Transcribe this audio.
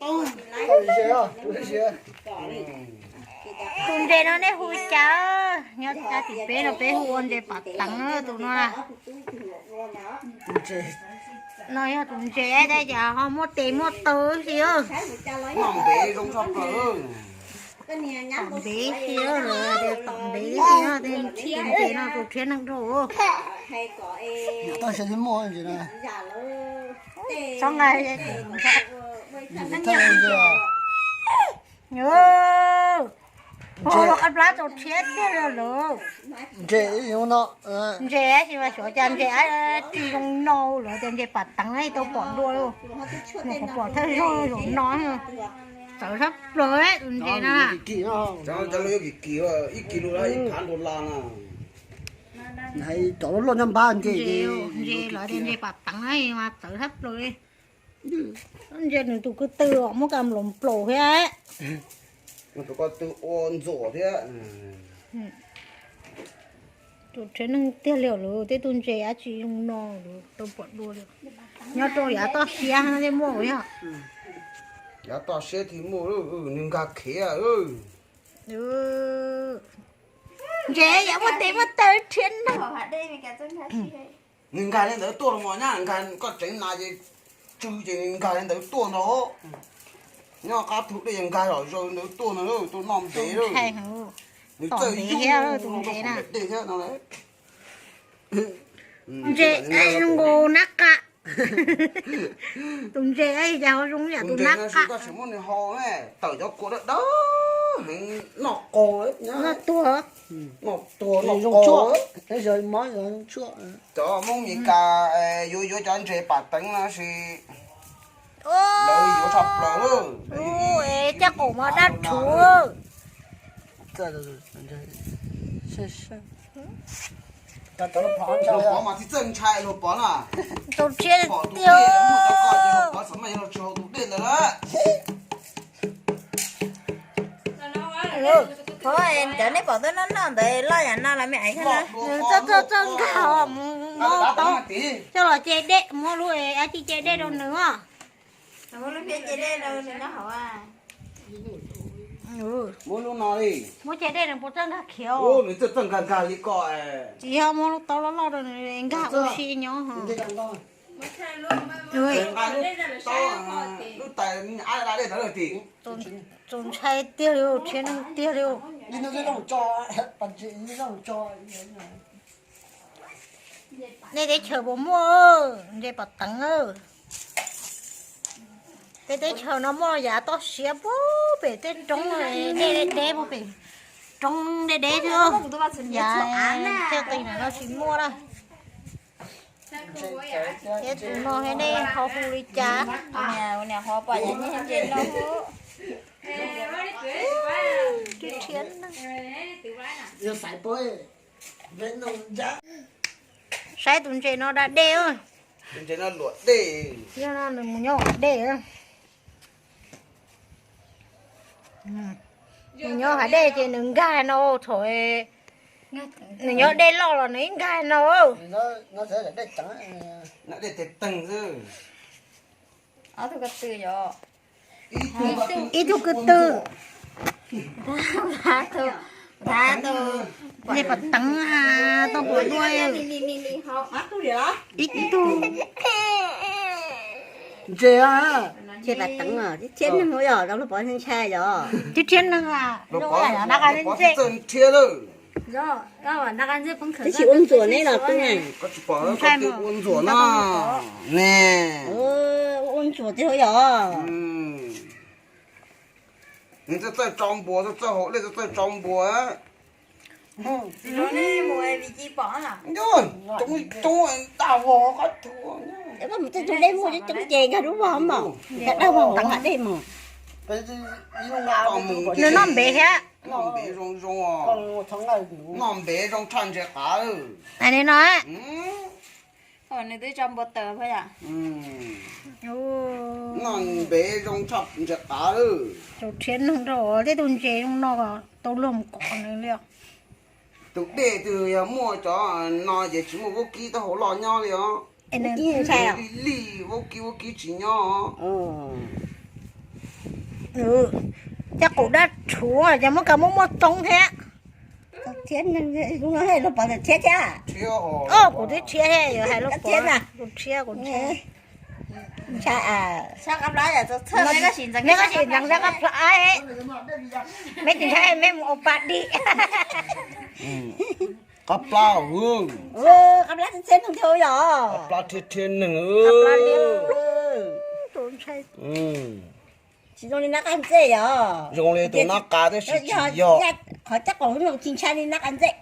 Tus ntses no nej hu cas? Nyob tim peb no peb hu ua ntses pam teev tus no na. No yog tus ntses tab cas ho muaj tes muaj taw xwb. Ntev xwb, tom ntev xwb, tus ntses no tus rhiab neeg rau. Txhob nqa, hu qab plab tus rhiab tiag li lawm. Ntses no, ntses tab sis mas xyov cas ntses tsis zoo no, lawv tias ntses pam teev tau pom dua li. Nws qhov pom thawj zaug zaum no, txawv sab plaws tus ntses no. Cov no yuav kim kim, ib kis lus ib phav dollar na. Cov loj loj nyob npab ntses, ntses lawv tias ntses pam teev mas txawv sab plaws li. Ntses nws tus ko tw os, muab kas nplaum nplaum thiab. Tus ko tw ua ntxuam thiab. Tus rhiab neeg tiag li lawm, tej tus ntses dab tsi zoo no lawm tau pom dua li. Nyob rau yav toj siab thiaj muaj yog. Yav toj siab thiaj muaj, nws nkag khiav. Ntses yam muaj tes muaj taw rhiab neeg. Nws nkag li ntawd tuaj los mas nyab, nkag koj tseev nas ces tsw ces nws nkag li ntawd tuaj ntag. Nyob qab thu dej nkag zom zaws ntawd tuaj ntag, tuaj noj ntev lawm. Nws txawj yug tus ntses na. Dej thiab no. Ntses zoo nkaus nab qa. Tus ntses cas ho zoo yam tus nab qa. Koj tseem muab nws hau ne, tawm cov kua dawb dawb heev, noj qaug, noj tuag, noj tuag, noj qaug. Cov Hmoob Mes Kas yuav yuav cov ntses pam teev no sis lawv yuav tshaj plaws lawm. Caj qaum mos dab rhuv. Luag pov mas tsis txawj ntshai luag pov na. Tus rhiab tiag. Luag pov txawm mas yog luag tsis haus tus dej ntawd lawm. Cov nej pom tuaj noj noj ntawd loj yam no los me aiv thiab na. Nws txawj txawj nkag mus muab taub coj los ce dej, muab lub dab tsi ce dej rau nws os. Muab lub no li. Muab ce dej nws puas txawj nkag khiav. Nws txawj txawj nkag nkag li ko. Tsis yog, muab lub taub loj loj rau nws nkag ua si nyob. Lub tais ab da dej ntawd tim. Txaus ntshai tiag li, rhiab neeg tiag li. Nej teb chaws puas muaj ntses pom teev? Tej teb chaws no muaj yav toj siab puag pem tej roob deb deb puag pem, roob deb deb xwb. Yav tej qis no tsis muaj na. Ces tus no nej ho hu li cas? Tus niam ho pom yam ntses no hu. Saib tus ntses no da dej. Tus ntses no luam dej. Yog no nws mus nyob dej. Nws nyob hav dej ces nws nkag no thaum, nws nyob dej loj los nws ib nkag no. Dej tes teeg xwb. Ib tug ko tw. Ntses pom teev tau pom dua. Ib tug ntses. Ntses pom teev, thiab neeg yog luag pov ntshai yog. Thiab neeg, nab qa ntses. Twb tsis ua ntxuam ne los twb ne. Koj tsis pom, koj twb ua ntxuam no ne. Ua ntxuam tiag yog. Nws txawj txawj tso npuas, txawj txawj haus dej, txawj txawj tso npuas. Coob coob daj vog qab tu. Mus tej tug dej muaj coob coob ces nkag lub vog mas, nkag daj vog nteev mam dej mus. Nws noj npev thiab. Noj npev zoo zoo, noj npev zoo tshaj ntses qav. Li no. Nws twb tso npua taws thiab yom. Noj npev zoo tshaj ntses qav lawm. Tus rhiab neeg rau tej tus ntses zoo no tau luag mus kov nws li. Tus dej twg yog muaj cov no ces tsis muaj vaub kib taub hau loj nyob li os. Li li vaub kib, vaub kib tsis nyob. Cov qus dab rhuav ces muab kaw muaj muaj txoob thiab. Thiab, lub no los pov thiab thiab. Os, kuv twb rhiab thiab, yuav hais lub pov, kuv rhiab, kuv rhiab. Neb koj sim ntxeev sab qab plab, meb tsis ntshai meb mus ua pa dim. Qab plab, qab plab thiab thiab neeg yom. Qab plab thiab thiab neeg. Tsis zoo li nab qab ntsej yom. Zoo li tus nab qab tab sis tsis yog. Qhov caj qaum no tsis ntshai li nab qab ntsej.